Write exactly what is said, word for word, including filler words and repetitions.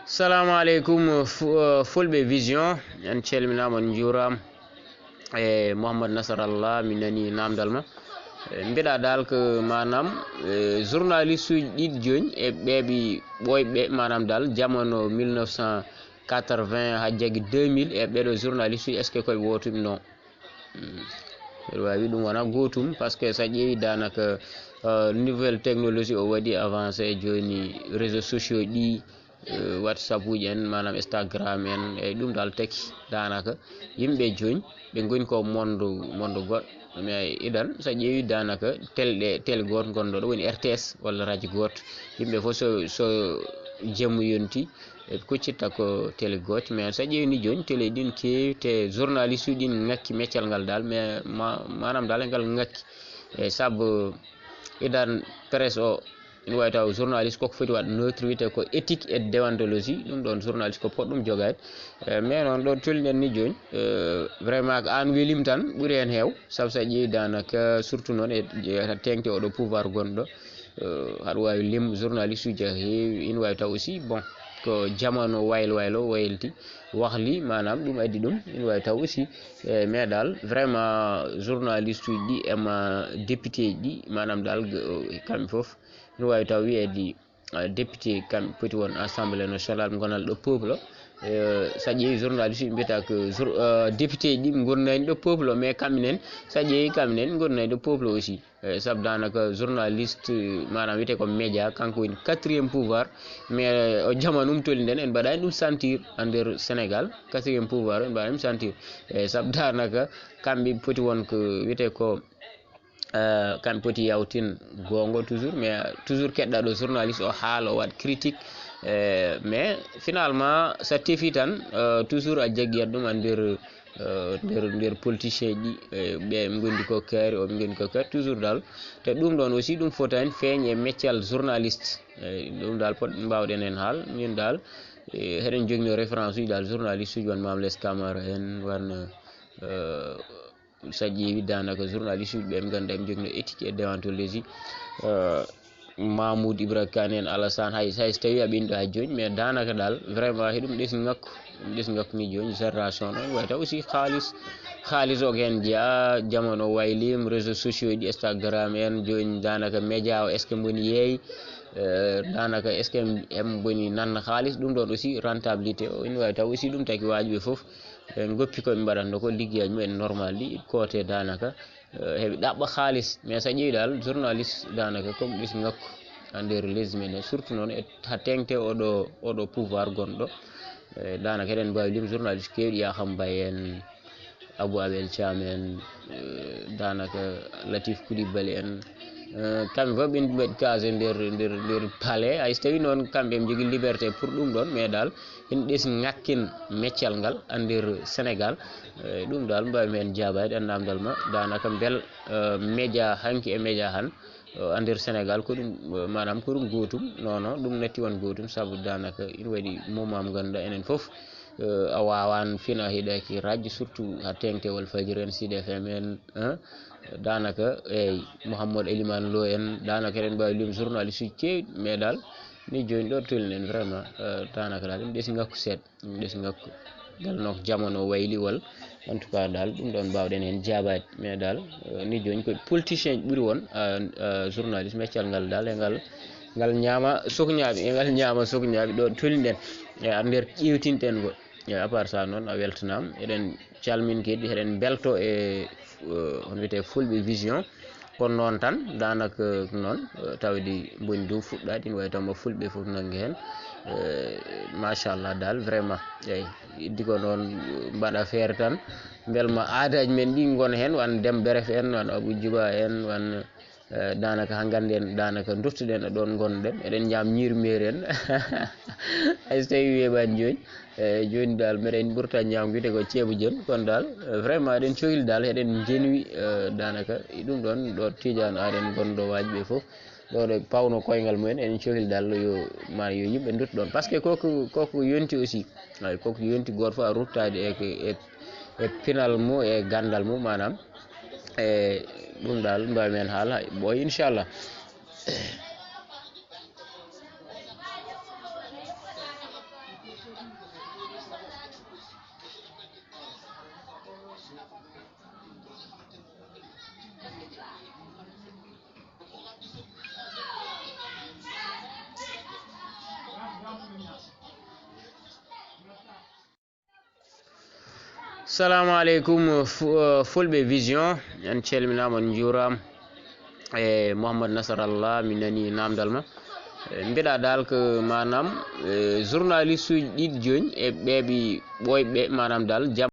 Salamu aleykum, fu-, eh, Fulɓe Vision, en calminaama, on njuuraama. E Mouhammad Nasarallah, mi nani namdal ma. Eh, mbiɗa dal ko maanaam, eh, journaliste uji ɗiɗi jooni e ɓeeɓi ɓooyɓe, maanaam dal jamano mille neuf cent quatre-vingts haa jaggi deux mille, e ɓeeɗo journaliste uji, est-ce que koye wootum? Non. Hmm. Mbeɗa waawi ɗum wona gootum, parce que so a ƴeewi daanaka, eh, nouvelle technologie o waɗi avancé jooni, réseaux sociaux ɗi, eh, WhatsApp uji en, maanaam Instagram en, e ɗum dal taki daanaka yimɓe jooni ɓe ngoni ko monde, monde goɗɗo. Mais idan so a ƴeewi daanaka télé ɗe, télé gooto ngonɗo ɗo woni R T S walla radio gooto. Yimɓe fof so, so jemma yonti, ɓe kuccitta ko télé gooto. Mais so a ƴeewi ni jooni télé ɗin keewi, te journaliste uji ɗin ngakki meccal ngal dal, mais ma-, maanaam dal ngal ngakki. E sabu idan presse o, ina waawi taw journaliste koko foti waɗ neutre, wiyetee ko éthique et déontologie, ɗum ɗon journaliste ko pot ɗum jogaade. Eh, mais noon ɗo tolniɗen ni jooni, eh, vraiment ko aan welim tan ɓuri heen heew, sabu so a ƴeewi daanaka surtout noon e, e teeŋti oɗo pouvoir gonɗo, eh, haɗa waawi lim journaliste uji haa heewi, ina waawi taw aussi, bon, ko jamano waylo waylo wayliti, wahli, maanaam ɗum addi ɗum, ina waawi taw aussi, eh, mais dal vraiment journaliste uji ɗi ema député ji ɗi, maanaam dal, eh, kamɓe fof, ina waawi taw wiyeede, eh, député kamɓe poti won assemblée nationale ngonal ɗo peuple o. Eh, so a ƴeewi journaliste uji mbiyata ko jour-, eh, député ji ɗi ngonnani ɗo peuple o, mais kamɓe nen, so a ƴeewi kamɓe nen ngonnani ɗo peuple o aussi. Eh, sabu daanaka journaliste, maanaam wiyetee ko média, kanko woni quatrième pouvoir, mais o jamanu ɗum tolniɗen, en mbaɗaani ɗum sentir e nder Sénégal, quatrième pouvoir, en mbaɗaani ɗum sentir. Eh, sabu daanaka kamɓe poti won ko wiyetee ko, eh, kamɓe poti yawtin goonga toujours, mais toujours keɗɗa ɗo journaliste o haala, o waɗ critique, eh, mais finalement so a tefi tan, eh, toujours a jaggiyat ɗum e nder, eh, nder, nder politicien ji, eh, ɓe ɓe ngondi ko kaari, o ɓe ngondi ko kaari, toujours dal. Te ɗum ɗon aussi ɗum fotani feeñ e meccal journaliste. Eh, ɗum dal pot mbaawɗen heen haal, min dal, eh, heɗen jogino référence uji dal journaliste uji won Mame Less Camara en, won, eh, so a ƴeewi daanaka journaliste uji ɓe ɓe ngannduɗaa ɓe jogino éthique et déontologie, eh, Mamoud Ibra Kane en, Alassane, hay, hay so tawi aɓe ɓenni ɗo hay jooni, mais daanaka dal vraiment heɗum ɗesi ngakku, ɗum ɗesi ngakku ni jooni génération noon wayta aussi kaalis, kaalis o ko heen jeyaa, jamano wayliima, réseaux sociaux ɗi, Instagram en, jooni daanaka média o est-ce que mboni yeey, eh, daanaka est-ce que em, em mboni nanna kaalis, ɗum ɗon aussi rentabilité o, ina waawi taw aussi ɗum taki waajɓe fof, ɓe ngoppi ko ɓe mbaɗatno ko, liggeyaaji mumen normal ɗi, koote daanaka, eh, heɓe ɗaɓɓa kaalis. Mais so a ƴeewi dal, journaliste daanaka comme ɗis ngakku e nder lesdi men he, surtout noon e haa teeŋti oɗo, oɗo pouvoir gonɗo. Eh, daanaka eɗen mbaawi lim journaliste keewɗi, Yakham Mbaye en, Abou Abel Thiam en, eh, daanaka Latif Coulibaly en, eh, kamɓe fof ɓe mbaɗi case nder, nder, nder palais. Hay so tawi noon kamɓe ɓe njogii liberté pour ɗum ɗon, mais dal ina ɗesi ngakken meccal ngal e nder Sénégal. Eh, ɗum dal mbaawi men jaabaade e namdal ma, daanaka mbel, eh, média hanki e média han, eh, e nder Sénégal ko ɗum, eh, maanaam ko ɗum gootum? Non, non, ɗum natti won gootum, sabu daanaka ina waɗi moment mo ngannduɗaa enen fof, eh, a waawaan fina hiɗaki radio, surtout haa teeŋti Walfadjri en, Sud F M en, eh, daanaka, eey, Mouhamadou Elimane Lo en, daanaka eɗen mbaawi lim journaliste uji keewɗi, mais dal ni jooni ɗo tolni en vraiment, eh, daanaka dal ina ɗesi ngakku seeɗa, ina ɗesi ngakku. Mbel noon ko jamano wayli walla, en tout cas dal ɗum ɗon mbaawɗen heen jaabaade, mais dal, eh, ni jooni ko politicien ji ɓuri won, eh, eh, journaliste, meccal ngal dal e ngal, ngal ñaama sokñaaɓe, e ngal ñaama sokñaaɓe ɗo tolniɗen, e nder ƴeewtinɗen ngo. E à part ça noon, a weltanaama. Eɗen calmin kadi, eɗen mbelto e, eh, on wiyetee Fulɓe Vision. Kono noon tan, daanaka noon, eh, tawde mboni dow fuɗɗaade, ina wayi taw ma Fulɓe fof nanngi heen. Eh, machallah dal, vraiment. Eey, iddi ko noon, eh, mbaɗa feere tan. Mbel ma aadaaji men ɗi ngona heen, wano Dem Beref en, wano Abou Djiba en, wano, eh, daanaka haa ngannden, daanaka duttuɗen e ɗoon ngonɗen. Eɗen ñaam ñiiri meeri en. Hay so tawii weeɓaani jooni. Eey, jooni dal, meɗen ɓurta ñaamgude ko ceebu jën, kono dal, eh, vraiment, eɗen cohli dal, eɗen njeñwi, eh, daanaka, e ɗum ɗoon, ɗo Tidiane Aaren gonɗo waajɓe ɓe fof, ɗo ɗo pawno koyngal mumen, eɗen cohli dal, yo, ma, yo yimɓe ndutto ɗoon. Parce que koko, koko yonti aussi, ay, koko yonti gooto fof a ruttaade e, e, e pinal mum, e ganndal mum, maanaam, e ɗum dal, mbaawi men haala, hay ɓooy, inchallah. Salamu aleykum, fu- eh, Fulɓe Vision, en calminaama, on njuuraama. E Mouhammad Nasarallah, mi nani namdal ma. Eh, mbiɗa dal ko maanaam, eh, journaliste uji ɗiɗi jooni e ɓeeɓi ɓooyɓe, maanaam dal jam.